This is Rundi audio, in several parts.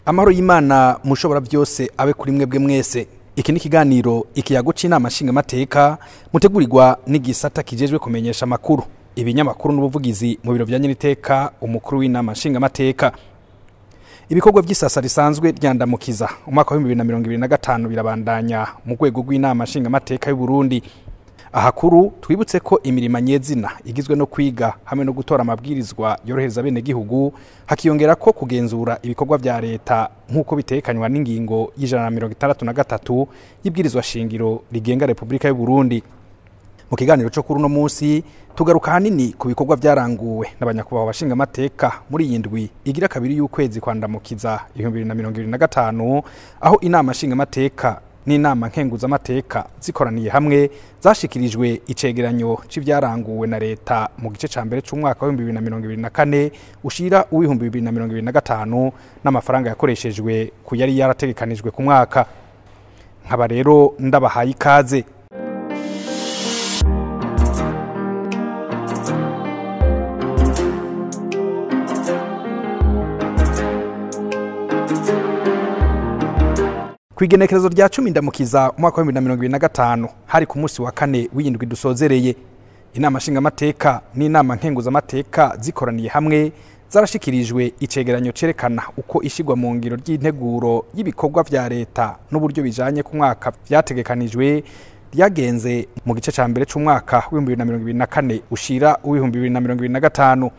Amahoro y'Imana mushobora byose abe kuri mwebwe mwese. Iki ni ikiganiro ikiyago c'inama nshingamateka mutegurirwa n'igisata kijejwe kumenyesha amakuru, ibinyamakuru n'ubuvugizi mu biro vya nyeniteka umukuru w'inama nshingamateka. Ibikorwa vy'isasa risanzwe ryandamukiza umwaka wa 2025 birabandanya mu rwego rw'inama nshingamateka y'u Burundi. Ahakuru twibutse ko imirima nyezina igizwe no kwiga hamwe no gutora amabwirizwa yorohereza bene gihugu, hakiyongera ko kugenzura ibikorwa vya leta nkuko bitekanywa n'ingingo y'163 y'ibwirizwa shingiro rigenga Republika y'u Burundi. Mu kiganiro cyo kuri uno munsi tugaruka hanini ku bikorwa byaranguwe n'abanyakubahwa bashingamateka muri iyi ndwi igira kabiri y'ukwezi kwandamukiza 2025, aho inama nshingamateka n'inama nkenguzamateka zikoraniye hamwe zashikirijwe icegeranyo c'ivyaranguwe na leta mu gice ca mbere c'umwaka wa 2024 ushira uw'ibihumbi 2025 n'amafaranga yakoreshejwe ku yari yarategekanijwe ku mwaka. Nkaba rero ndabahaye ikaze. Kwigenekerezo rya 10 ndamukiza umwaka wa 2025 hari ku munsi wa kane w'indwi dusozereye, inama nshingamateka n'inama nkenguzamateka zikoraniye hamwe zarashikirijwe icegeranyo cerekana uko ishigwa mu ngiro ry'integuro y'ibikorwa vya leta n'uburyo bijanye ku mwaka vyategekanijwe ryagenze mu gice ca mbere c'umwaka wa 2024 ushira uw'ibihumbi 2025.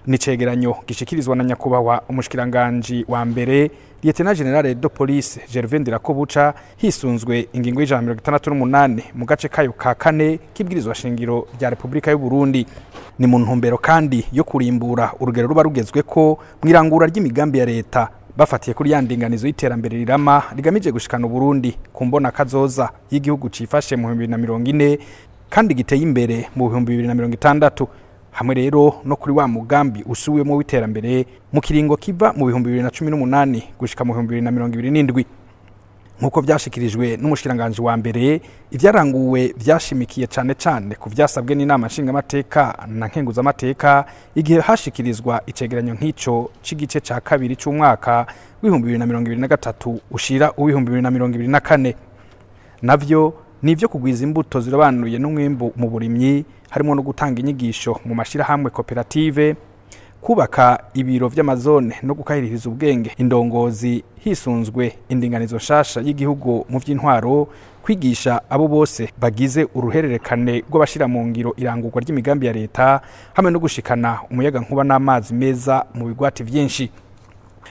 Ni cegeranyo gishikirizwa na nyakubahwa umushikiranganje wa mbere Lieutenant General de Police Gervais Ndirakobuca hisunzwe ingingo y'168 mu gace kayo ka kane k'ibwirizwa shingiro rya Republika y'u Burundi. Ni mu ntumbero kandi yo kurimbura urugero ruba rugezwe ko mwirangura ry'imigambi ya leta bafatiye kuri ya ndinganizo y'iterambere rirama rigamije gushikana Burundi ku mbona kazoza y'igihugu cifashe mu 2040 kandi giteye imbere mu 2060, hamwe rero no kuri wa mugambi usuwemo w'iterambere mu kiringo kiva mu 2018 gushika mu 2027. Nkuko vyashikirijwe n'umushikiranganje wa mbere, ivyaranguwe vyashimikiye cane cane ku vyasabwe n'inama nshingamateka na nkenguzamateka igihe hashikirizwa icegeranyo nk'ico c'igice ca kabiri c'umwaka w'ibihumbi 2023 ushira uw'ibihumbi 2024. Navyo nivyo kugwiza imbuto zirobanuye n'umwimbu mu burimyi, harimo no gutanga inyigisho mu mashirahamwe koperative, kubaka ibiro vy'amazone no gukahiririza ubwenge indongozi hisunzwe indinganizo nshasha y'igihugu mu vy'intwaro, kwigisha abo bose bagize uruhererekane rw'abashira mu ngiro irangurwa ry'imigambi ya leta, hamwe no gushikana umuyaga nkuba n'amazi meza mu bigwati vyinshi.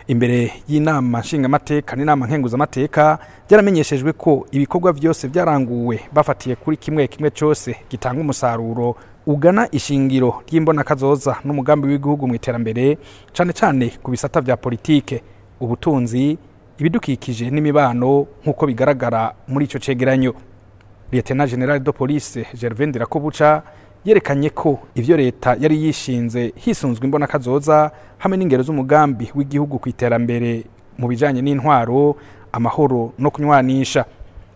Imbere y'inama nshingamateka n'inama nkenguzamateka byaramenyeshejwe ko ibikorwa vyose byaranguwe bafatiye kuri kimwe kimwe cyose gitanga umusaruro ugana ishingiro ry'imbona kazoza n'umugambi w'igihugu mu iterambere, cane cane ku bisata vya politike, ubutunzi, ibidukikije n'imibano nkuko bigaragara muri ico cegeranyo. Lieutenant General de Police Gervais Ndirakobuca yerekanye ko ivyo leta yari yishinze hisunzwe imbona kazoza hamwe n'ingero z'umugambi w'igihugu ku iterambere mu bijanye n'intwaro, amahoro no kunywanisha.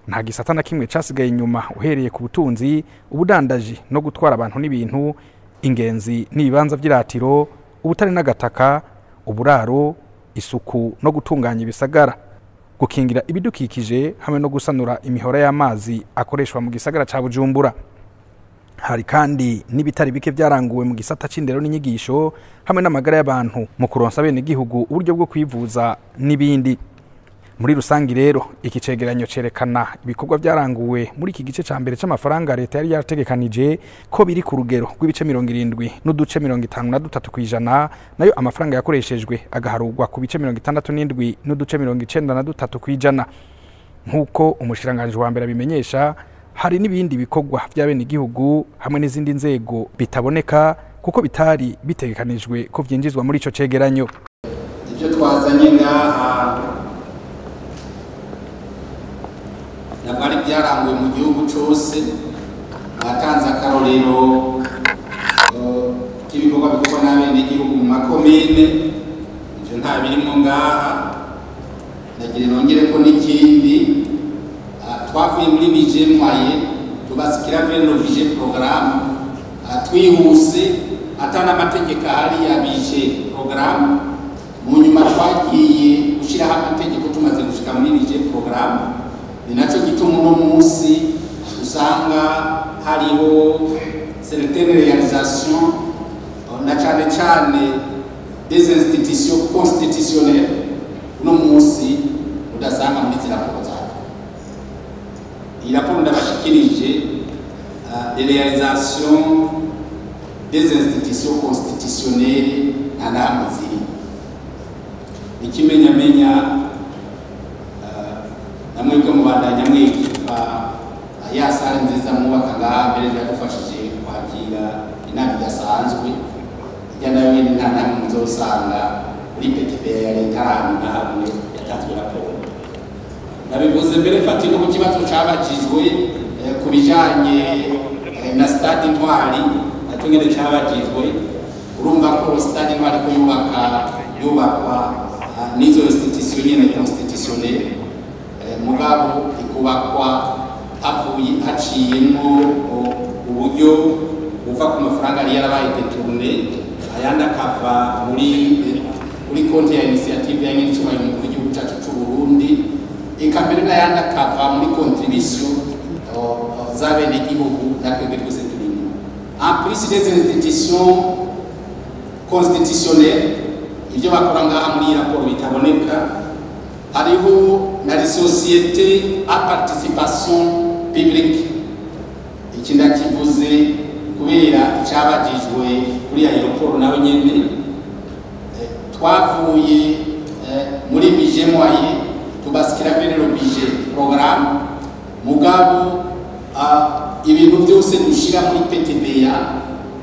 Nta gisata na kimwe casigaye inyuma uhereye ku butunzi, ubudandaji no gutwara abantu n'ibintu, ingenzi n'ibibanza vy'iratiro, ubutare n'agataka, uburaro, isuku no gutunganya ibisagara, gukingira ibidukikije hamwe no gusanura imihora y'amazi akoreshwa mu gisagara ca Bujumbura. Hari kandi n'ibitari bike byaranguwe mu gisata c'indero n'inyigisho hamwe n'amagara y'abantu mu kuronsa bene gihugu uburyo bwo kwivuza n'ibindi. Muri rusangi rero iki cegeranyo cerekana ibikorwa byaranguwe muri iki gice ca mbere c'amafaranga leta yari yarategekanije ko biri ku rugero rw'ibice 70 n'uduce 53 kw'ijana, nayo amafaranga yakoreshejwe agaharurwa ku bice 67 n'uduce 93 kw'ijana. Nkuko umushikiranganje wa mbere abimenyesha, hari n'ibindi bikorwa vya bene igihugu hamwe n'izindi nzego bitaboneka kuko bitari bitegekanijwe ko vyinjizwa muri ico cegeranyo. Ivyo twazanye ngaha ntabwo ari byaranguwe mu gihugu cose. Batanze akarorero k'ibikorwa bikorwa n'abenegihugu mu makomine, ivyo nta birimwo ngaha. Ndagira nongere ko n'ikindi, twavuye muri budget moyen tubasikira vers le budget programme, twihuse ata n'amategeko ahari ya budget programme. Mu nyuma twagiye gushyiraho amategeko tumaze gushika muri budget programme. Ni nacyo gituma uno munsi usanga hariho certaines réalisations, na cane cane des institutions constitutionnelles, uno munsi udasanga muri izi raporo zacu. Iyi raporo ndabashikirije, les réalisations des institutions constitutionnelles nta namwe ziri. Ikimenyamenya, namwebwe mubandanya mwekipa ya salle nziza mwubaka ngaha, mbere yadufashije kwakira inama idasanzwe ijya nayo nyene, nta namwe muzosanga muri PTB ya leta ahantu na hamwe yatanzwe raporo. Nabivuze mbere fati no ku kibazo cabajijwe ku bijanye na Stade Intwari, nacyo nyene cabajijwe. Urumva ko Stade Intwari ko yubakwa n'izo institution nyene constitutionnelle, mugabo ikubakwa havuye haciyemwo uburyo buva ku mafaranga yari yarabaye détourné, ayandi akava muri konti ya initiative ya nyenicubahiro umukuru w'igihugu cacu c'u Burundi, eka mbere n'ayandi akava muri contribution z'abenegihugu, natwebwe twese turimo. En plus des institutions constitutionnelles, ibyo bakora ngaha muri iyi raporo bitaboneka, hariho na les sociétés à participation publique. Iki ndakivuze kubera icabajijwe kuri aéroport nawe nyene. Twavuye muri budget moyen, tubasikira vers le budget programme, mugabo ibintu byose dushira muri PTBA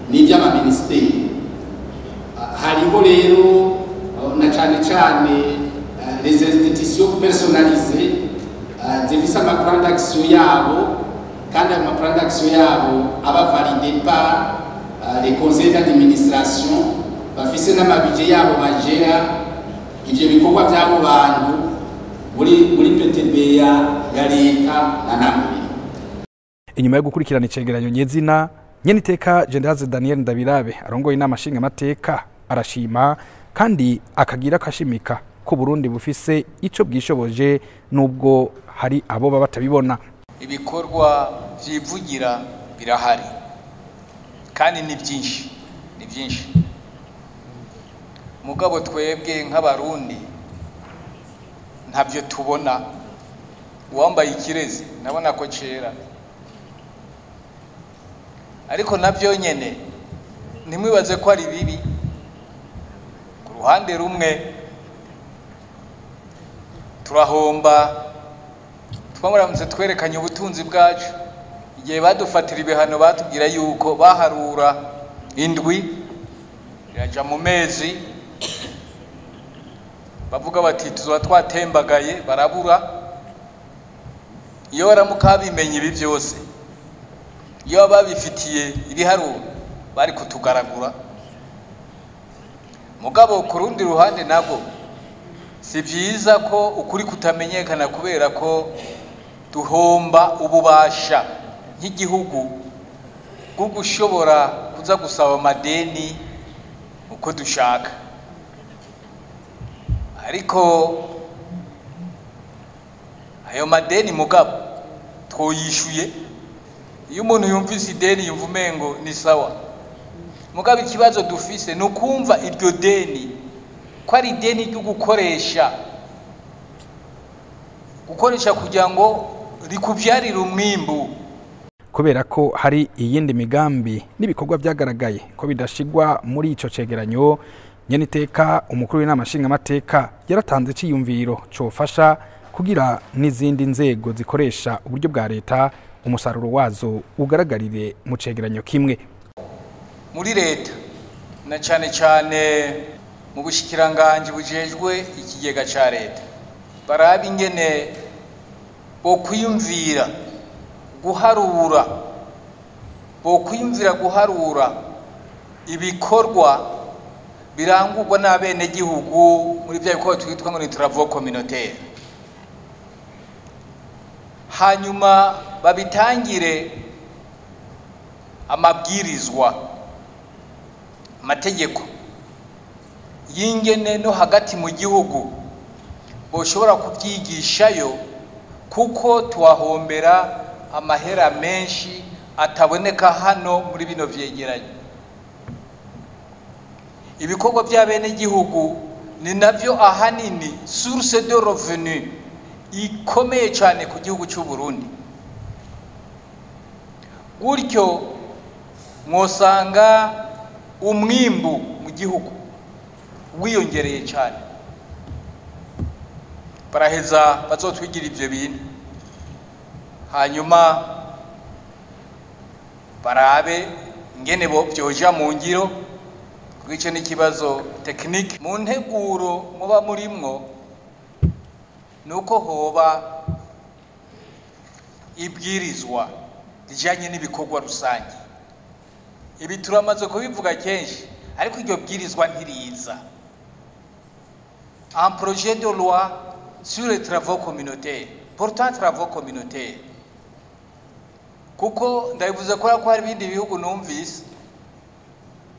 ni iby'amaministeri. Hariho rero na cane cane les institutions personnalisées zifise ama plan d'action yabo, kandi ayo ma plan d'action yabo aba validé par les conseils d'administration, bafise n'amabije yabo bagera ivyo bikorwa by'abo bantu muri PTBA ya leta na namwe. Inyuma yo gukurikirana icegeranyo nyezina, nyeniteka General Daniel Ndabirabe arongoye inama nshingamateka arashima kandi akagira akashimika ko Burundi bufise ico bwishoboje, nubwo hari abo baba batabibona. Ibikorwa vyivugira birahari kandi ni byinshi, ni byinshi, mugabo twebwe nk'Abarundi ntabyo tubona. Uwambaye ikirezi ndabona ko cera, ariko nabyo nyene ntimwibaze ko ari bibi. Ku ruhande rumwe turahomba, twamuramutse twerekanye ubutunzi bwacu. Igihe badufatira ibihano batubwira yuko baharura indwi iraja mu mezi, bavuga bati tuzoba twatembagaye, barabura. Iyo baramuka babimenye ibi byose, iyo babifitiye ibiharuro, bari kutugaragura. Mugabo ku rundi ruhande nabwo si byiza ko ukuri kutamenyekana, kubera ko duhomba ububasha nk'igihugu bwo gushobora kuza gusaba amadeni uko dushaka. Ariko ayo madeni mugabo twoyishuye. Iyo umuntu yumvise ideni yumva umengo ni sawa, mugabo ikibazo dufise ni ukumva iryo deni ko ari ideni ryo gukoresha kugira ngo rikubyarire umwimbu. Kubera ko hari iyindi migambi n'ibikorwa byagaragaye ko bidashigwa muri ico cegeranyo, nyeniteka umukuru w'inama nshingamateka yaratanze iciyumviro cofasha kugira n'izindi nzego zikoresha uburyo bwa leta umusaruro wazo ugaragarire mu cegeranyo kimwe. Muri leta, na cane cane mu bushikiranganji bujejwe ikigega ca leta, baraba ingene bo kwiyumvira guharura, bo kwiyumvira guharura ibikorwa birangurwa n'abenegihugu muri bya bikorwa twitwa ngo ni travaux communautaire, hanyuma babitangire amabwirizwa, amategeko y'ingene no hagati mu gihugu boshobora kubyigishayo, kuko tuwahombera amahera menshi ataboneka hano muri bino vyegeranyo. Ibikorwa by'abenegihugu ni navyo ahanini source de revenu ikomeye cyane ku gihugu cy'u Burundi. Gutyo mwosanga umwimbu mu gihugu wiyongereye cyane. Baraheza bazotwigira ivyo bintu, hanyuma barabe ingene bo vyoja mu ngiro, kuko ico ni ikibazo technique. Mu nteguro muba murimwo nuko hoba ibwirizwa rijanye n'ibikorwa rusange. Ibi turamaze kubivuga kenshi, ariko iryo bwirizwa ntiriza. Un projet de loi sur les travaux communautaires, portant travaux communautaires, kuko ndabivuze kubera ko hari ibindi bihugu numvise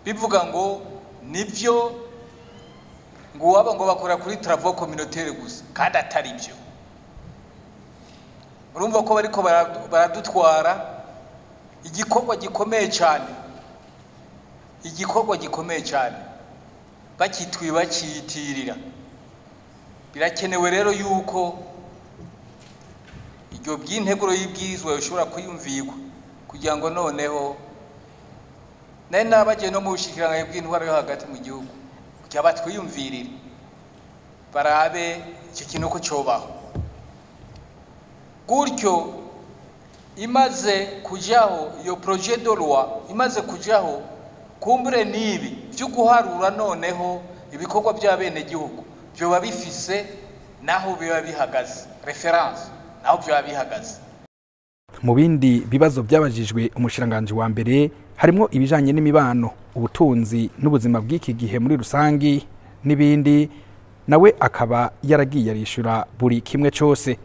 bivuga ngo nibyo, ngo uwaba ngo bakora kuri travaux communautaires gusa, kandi atari byo. Urumva ko bariko baradutwara igikorwa gikomeye cyane, igikorwa gikomeye cyane bakitwi bakiyitirira. Birakenewe rero yuko iryo bw'integuro y'ibwirizwa yoshobora kwiyumvirwa, kugira ngo noneho nari nabagiye no mu bushikiranganji bw'intwaro yo hagati mu gihugu, kugira batwiyumvirire barabe icyo kintu ko cobaho. Gutyo imaze kujaho iyo projet de loi, imaze kujaho kumbure nibi byo guharura noneho ibikorwa by'abenegihugu byoba bifise naho biba bihagaze, reference naho byoba bihagaze. Mu bindi bibazo byabajijwe umushiranganje wa mbere harimo ibijanye n'imibano, ubutunzi n'ubuzima bw'iki gihe muri rusangi n'ibindi, nawe akaba yaragiye arishura buri kimwe cyose,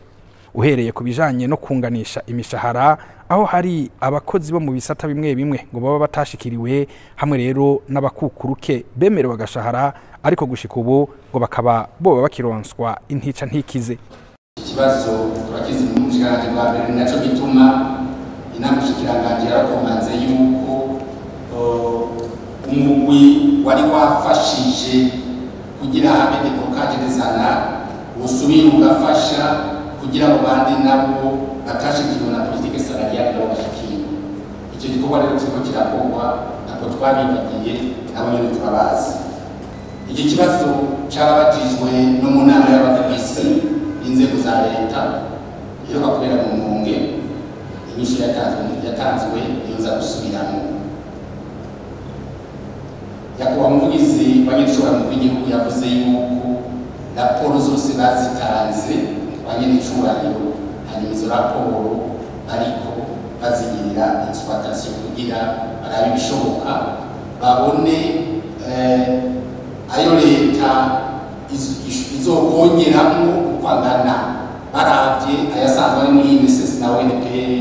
uhereye ku bijanye no kunganisha imishahara, aho hari abakozi bo mu bisata bimwe bimwe ngo baba batashikiriwe, hamwe rero n'abakukuruke bemerewe agashahara ariko gushika ubu ngo bakaba boba bakironswa intica ntikize. Ikibazo turakizi mu bushikiranganji bwa mbere, ni naco gituma inama y'ubushikiranganji yarakomanze yuko umugwi wari wafashije kugira habe déblocage des annales usubira ugafasha kugira abo bandi nabo batashikiriwe na politique salariale nabo bashikirwe. Icyo gikorwa rero kiriko kirakorwa, ntabwo twabibagiye, nabo nyene turabazi. Iki kibazo carabajijwe no mu nama y'abavugizi b'inzego za leta iheruka kubera mu Rumonge. Inyishu yatanzwe iyo nza gusubiramo. Nyakubahwa umuvugizi wa nyenicubahiro mukuru w'igihugu yavuze yuko raporo zose bazitanze ba nyenicubahiro, hanyuma izo raporo bariko bazigirira exploitation kugira barabe ibishoboka, babone ayo leta izokongeramwo uko angana, baravye ayasanzwe ari muri INSS na ONPR,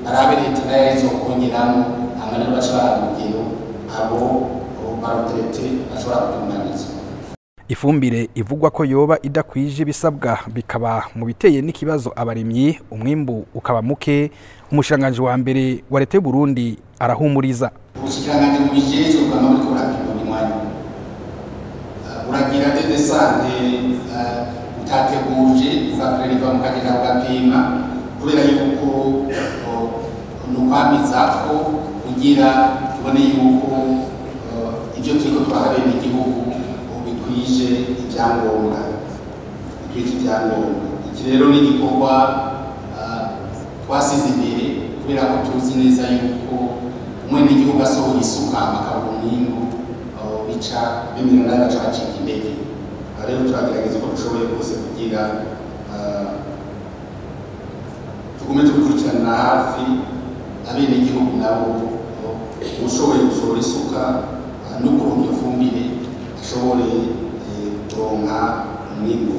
barabe leta nayo izokongeramwo angana, baca baraba urugero abo ba retraités bashobora gutunganizwa. Ifumbire ivugwa ko yoba idakwije ibisabwa bikaba mu biteye n'ikibazo abarimyi, umwimbu ukaba muke. Umushikiranganji wa mbere wa leta y'u Burundi arahumuriza. Ubushikiranganji bubijejwe bwama buriko burapima buri mwanya, uragira des descentes utateguje, ugapreleva mukagenda ugapima, kubera yuko ni ukwamizako kugira tubone yuko ivyo turiko turaha abenegihugu bikwije ibyangombwa, bikwije ibyangombwa. Iki rero ni igikorwa twasize imbere, kubera ko tuzi neza yuko umwenegihugu asohoye isuka akabura umwimbu, bica bimera nabi, baca bacika intege. Aha rero turagerageza uko dushoboye kose kugira tugume tubikurikiranira hafi, abenegihugu nabo ushoboye gusohora isuka no kuronka iyo fumbire ashobore kuronka umwimbu.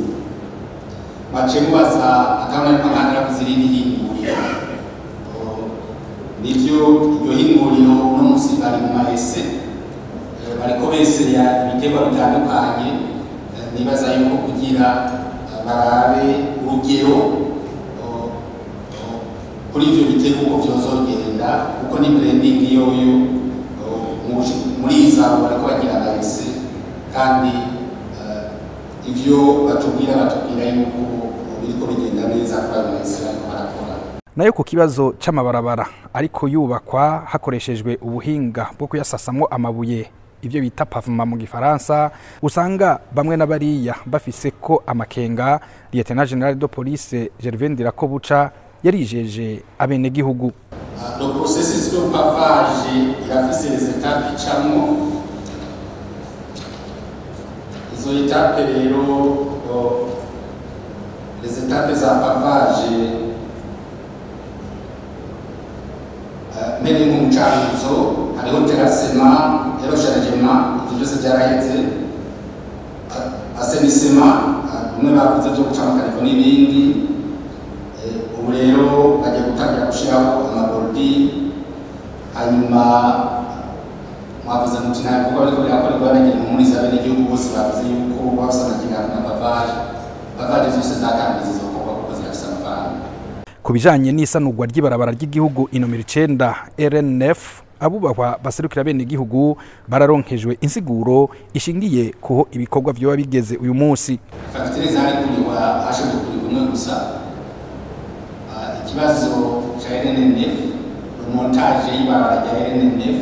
Bace mubaza atabona, ariko nkandi aravuze irindi hinguriro. Nivyo, iryo hinguriro uno munsi bari mu ma essais, bariko beseya ibiterwa bitandukanye. Nibaza yuko kugira barabe urugero kuri ivyo biterwa uko vyozogenda, kuko ni branding yoyo muri izabo bariko bagira abayese, kandi ivyo batubwira yuko biriko bigenda neza kuri ayo mayese bariko barakora. Nayo ku kibazo c'amabarabara ariko yubakwa hakoreshejwe ubuhinga bwo kuyasasamwo amabuye, ivyo bita pavement mu gifaransa, usanga bamwe n'abariya bafise ko amakenga. Lieutenant General de Police Gervais Ndirakobuca yarijeje abenegihugu. Le processus de pavage irafise les étapes icamwo. Izo étapes rero, les étapes za pavage, mbere nk'umucanguzo hariho terrassement, rechargement, ivyo byose byaraheze, assainissement, bimwe bavuze byo guca amakarivo n'ibindi. Ubu rero bagiye gutangira gushiraho amabordi. Hanyuma mwavuze muti nta bikorwa biriko birakorerwa, nagiye muhumuriza abenegihugu bose bavuze yuko bafise amakenga na pavage. Pavage zose zatangiye zizokorwa kuko zirafise amafaranga. Ku bijanye n'isanurwa ry'ibarabara ry'igihugu inomero 9 RNF, abubahwa baserukira bene igihugu bararonkejwe insiguro ishingiye kuho ibikorwa vyoba bigeze uyu munsi. Fagitire zari kurihwa, hashoboye kurihwa umwe gusa. Ikibazo ca RNF, montage y'ibarabara rya RNF,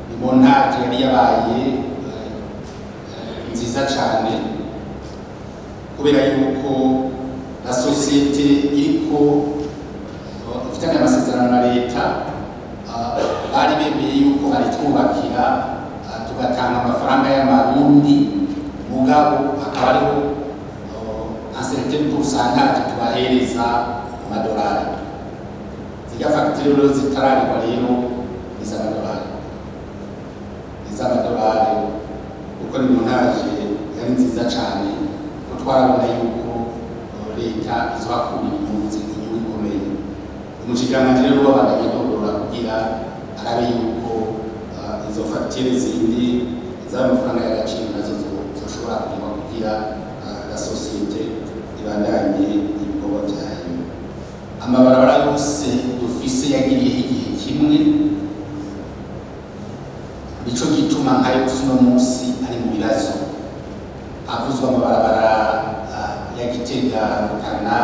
ni montage yari yabaye nziza cane, kubera yuko la société iriko ifitanye amasezerano na leta, bari bemeye yuko baritwubakira, tugatanga amafaranga y'amarundi, mugabo hakaba hariho un certain pourcentage tubahereza amadolari. Zirya fagitire rero zitararikwa rero ni iz'amadolari, kuko ni montage yari nziza cane, ko twarabona yuko leta izohakurira inyungu ikomeye. Umushikiranganji rero babandanya adodora kugira arabe yuko izo fagitire zindi z'ayo mafaranga y'agaciro nazo zoshobora kurihwa kugira la société ibandanye ibikorwa vyayo. Amabarabara yose dufise yagiriyeho igihe kimwe, nico gituma nka yose uno munsi ari mu bibazo. Havuzwe amabarabara ya Gitega, Rutana,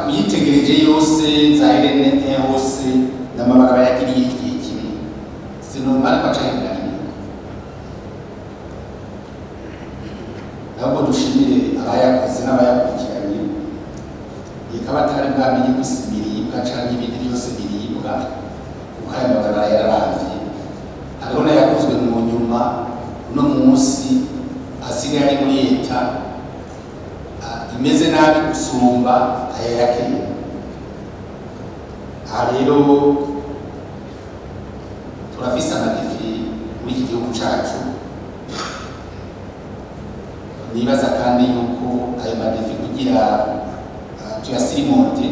uyitegereje yose za RNE hose n'amabarabara yagiriye igihe kimwe, sinomara ko acahembwa rimwe. Ntabwo dushimire abayakoze n'abayakurikiranye, ikaba atari bwamenye ko isi biribwa canke ibindi byose biribwa, kuko ayo mabarabara yararavye. Hariho n'ayakozwe mu nyuma, uno munsi asigaye ari muri leta imeze nabi gusumba aya ya kera. Aha rero turafise amadefi muri iki gihugu cacu. Nibaza kandi yuko ayo madefi kugira tuyasirimonte,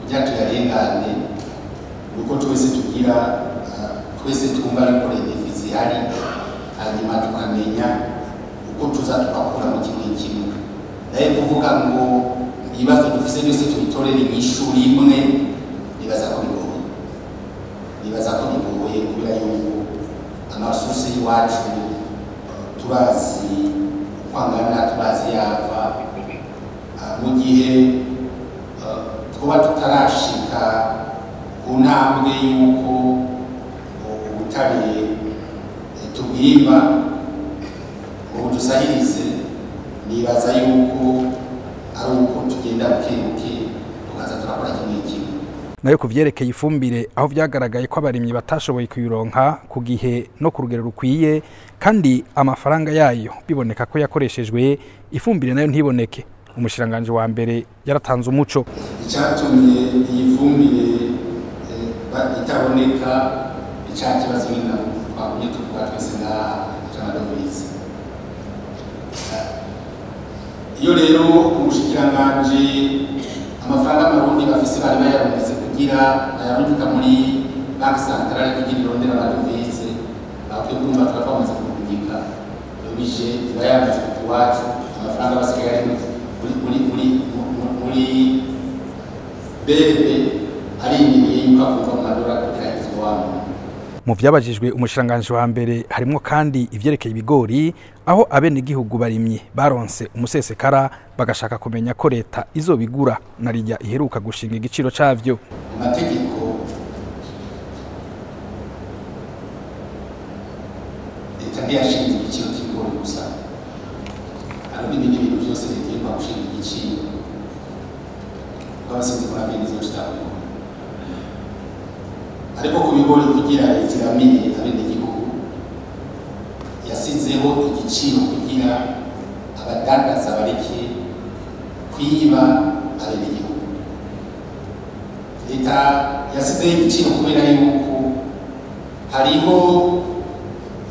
kugira tuyarengane, nuko twese tugira twese twumva yuko les défis zihari, hanyuma tukamenya uko tuza tugakura mu kimwe kimwe. Naye kuvuga ngo ibibazo dufise byose tubitorere inyishu rimwe, nibaza ko bigoye. Nibaza ko bigoye kubera yuko amasource y'iwacu turazi uko angana, turazi yava. Mu gihe twaba tutarashika ku ntambwe y'uko ubutare tubwimba ngo dusahirize, nibaza yuko ari uko tugenda buke buke tukaza turakora kimwe kimwe. Nayo ku vyerekeye ifumbire, aho vyagaragaye ko abarimyi batashoboye kuyironka ku gihe no ku rugero rukwiye, kandi amafaranga yayo biboneka ko yakoreshejwe, ifumbire nayo ntiboneke, umushiranganje wa mbere yaratanze umuco. Icatumye iyi fumbire itaboneka, ica kibazo nyine twagumye tuvuga twese ngaha c'amadovize. Iyo rero umushikiranganje amafaranga amarundi bafise bari bayarungitse kugira bayarungika muri banki centrale kugira irondere amadovize, bakwiye kumva tuba twamaze kurungika, iyo bije iba yamaze kuva iwacu amafaranga basigaye ari muri BRB arindiriye yuko avunjwa mu madolari kugira ngo wa muntu. Mu vyabajijwe umushikiranganji wa mbere harimwo kandi ivyerekeye ibigori, aho abenegihugu barimye baronse umusesekara bagashaka kumenya ko leta izobigura na rijya iheruka gushinga igiciro cavyo. Mu mategeko leta ntiyashinze igiciro cy'ibigori gusa, hariho n'ibindi bintu byose leta iheruka gushinga igiciro, kuko abasinzi ko nabyo nizo kitabikora. Ariko ku bigori kugira leta iramire abenegihugu yasizeho igiciro kugira abadandaza bareke kwiba abenegihugu. Leta yasizeho igiciro kubera yuko hariho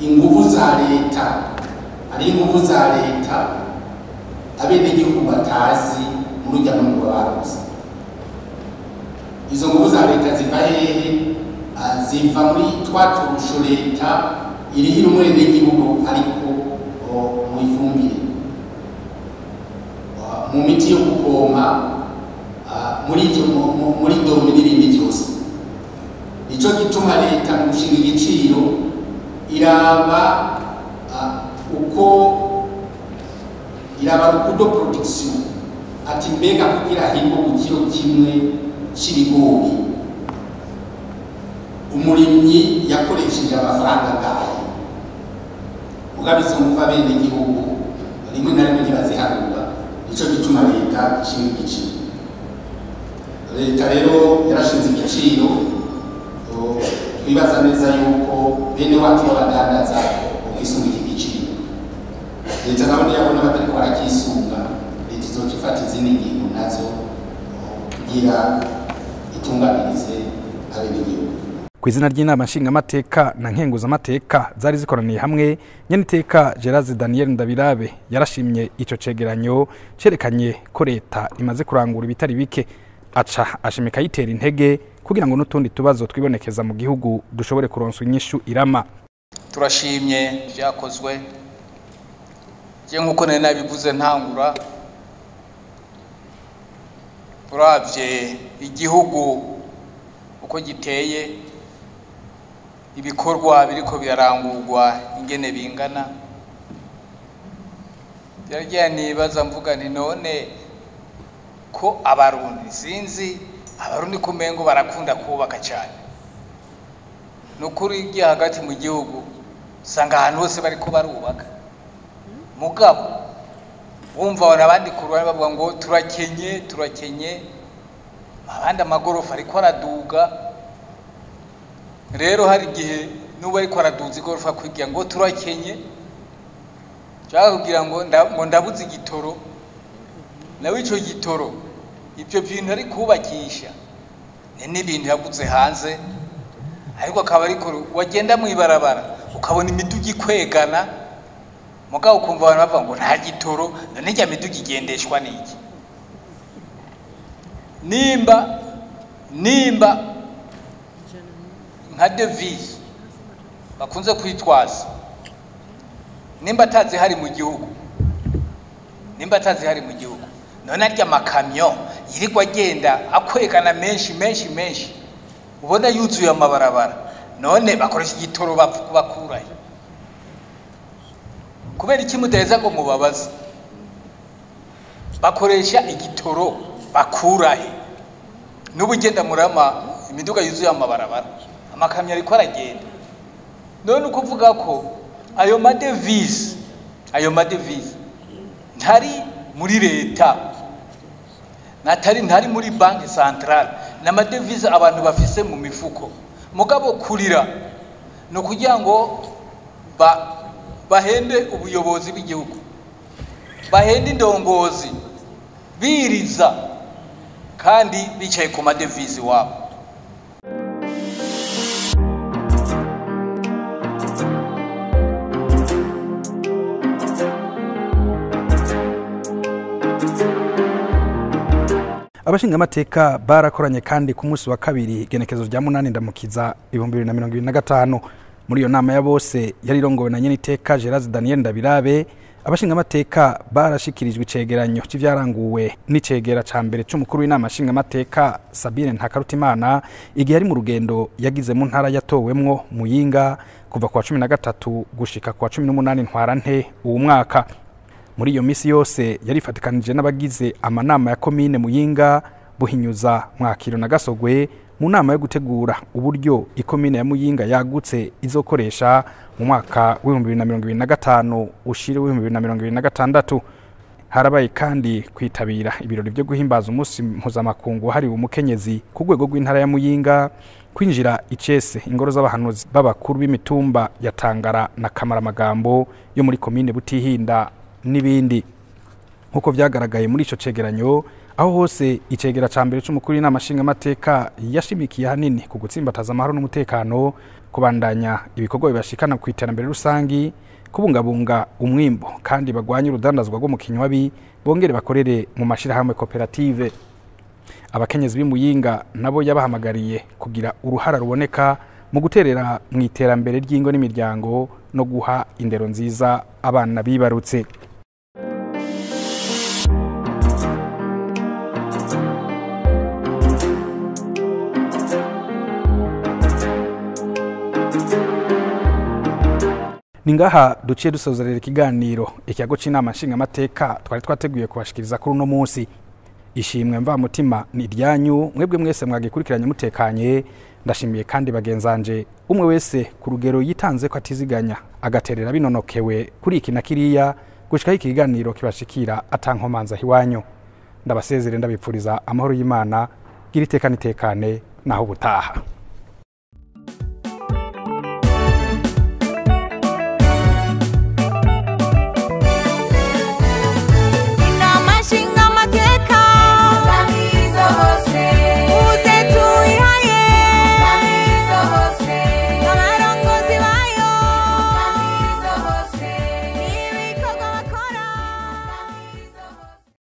inguvu za leta, hariho inguvu za leta abenegihugu batazi muri urya mwuga baronse. Izo nguvu za leta ziva hehe? Ziva muri twa turusho leta irihira umwenegihugu ariko mu ifumbire, mu miti yo gupompa, muri ivyo, muri dorme n'ibindi byose. Nico gituma leta mu gushinga igiciro iraba uko iraba rukudo production, ati mbega kugira himbo ku kiro kimwe c'ibigori umurimyi yakoresheje amafaranga angahe. Mugabo izo nguvu abenegihugu rimwe na rimwe ntibaziharura. Nico gituma leta ishinga igiciro. Leta rero yarashinze igiciro, twibaza neza yuko bene wacu b'abadandaza bokisunga iki giciro. Leta nabo ntiyabona batariko barakisunga, leta izoca ifata izindi ngingo nazo kugira itunganirize abenegihugu. Ku izina ry'inama nshingamateka na nkenguzamateka zari zikoraniye hamwe, nyeniteka Gerard Daniel Ndabirabe yarashimye ico cegeranyo cerekanye ko leta imaze kurangura ibitari bike, aca ashimika yitera intege kugira ngo n'utundi tubazo twibonekeza mu gihugu dushobore kuronswa inyishu irama. Turashimye vyakozwe. Je nkuko nari nabivuze ntangura, uravye igihugu uko giteye, ibikorwa biriko birarangurwa ingene bingana, byaragiye nibaza mvuga nti none ko Abarundi, sinzi Abarundi kumengo barakunda kubaka cyane. Nukuri igiye hagati mu gihugu usanga ahantu hose bariko barubaka, mugabo wumva abantu abandi ku ruhande bavuga ngo turakenye turakenye, abandi amagorofa ariko araduga. Rero hari igihe n'ubu ariko araduza igorofa kugira ngo turakenye, cyangwa kugira ngo ngo ndabuze igitoro, nawe ico gitoro ibyo bintu ari kubakisha ni n'ibintu yaguze hanze, ariko akaba ariko wagenda mw'ibarabara ukabona imiduga ikwegana, mugabo ukumva abantu bavuga ngo nta gitoro, none irya miduga igendeshwa n'iki? Nimba nka devise bakunze kwitwaza, nimba atazi hari mu gihugu, nimba atazi hari mu gihugu, none arya makamyo yirirwa agenda akwegana menshi menshi menshi, ubona yuzuye amabarabara, none bakoresha igitoro bakurahe? Kubera iki mudaheza ngo mubabaze? Bakoresha igitoro bakurahe? N'ubu ugenda murama imiduga yuzuye amabarabara, amakamyo ariko aragenda. None ukuvuga ko ayo madevise ntari muri leta, ntari muri banki centrale, n'amadevise abantu bafise mu mifuko. Mugabo kurira ni ukugira ngo bahende ubuyobozi bw'igihugu, bahende indongozi biriza kandi bicaye ku madevise wabo. Abashingamateka barakoranye kandi ku munsi wa kabiri genekezo rya 8 ndamukiza 2025. Muri iyo nama ya bose yari irongowe na nyeniteka Gerard Daniel Ndabirabe, Abashingamateka barashikirijwe icegeranyo c'ivyaranguwe n'icegera ca mbere c'umukuru w'inama nshingamateka Sabine Ntakarutimana igihe ari mu rugendo yagize mu ntara yatowemwo Muyinga kuva kuwa 13 gushika kuwa 18 Ntwarante uwu mwaka. Muri iyo misi yose yarifatikanije n'abagize amanama ya komine Muyinga, Buhinyuza, Mwakiro na Gasogwe mu nama yo gutegura uburyo ikomine ya Muyinga yagutse izokoresha mu mwaka w'ibihumbi bibiri na mirongo ibiri na gatanu ushira w'ibihumbi bibiri na mirongo ibiri na gatandatu. Harabaye kandi kwitabira ibirori byo guhimbaza umunsi mpuzamakungu wahariwe umukenyezi ku rwego rw'intara ya Muyinga, kwinjira icese ingoro z'abahanuzi b'abakuru b'imitumba ya Tangara na Kamaramagambo yo muri komine Butihinda n'ibindi. Nkuko vyagaragaye muri ico cegeranyo, aho hose icegera ca mbere c'umukuru w'inama nshingamateka yashimikiye hanini ku gutsimbataza amahoro n'umutekano, kubandanya ibikorwa bibashikana ku iterambere rusangi, kubungabunga umwimbo kandi bagwanye urudandazwa rwo mu kinywabi, bongere bakorere mu mashirahamwe koperative. Abakenyezi b'Imuyinga nabo yabahamagariye kugira uruhara ruboneka mu guterera mu iterambere ry'ingo n'imiryango no guha indero nziza abana bibarutse. Ningaha duciye dusozerera ikiganiro ikiyago c'inama nshingamateka twari twateguye kubashikiriza kuri uno munsi. Ishimwe mva mutima ni iryanyu mwebwe mwese mwagikurikiranye mutekanye. Ndashimiye kandi bagenzanje umwe wese ku rugero yitanze ko atiziganya agaterera binonokewe kuri iki na kiriya gushika iki kiganiro kibashikira atankomanza hiwanyu. Ndabasezere ndabipfuriza amahoro y'Imana, gira iteka nitekane naho butaha.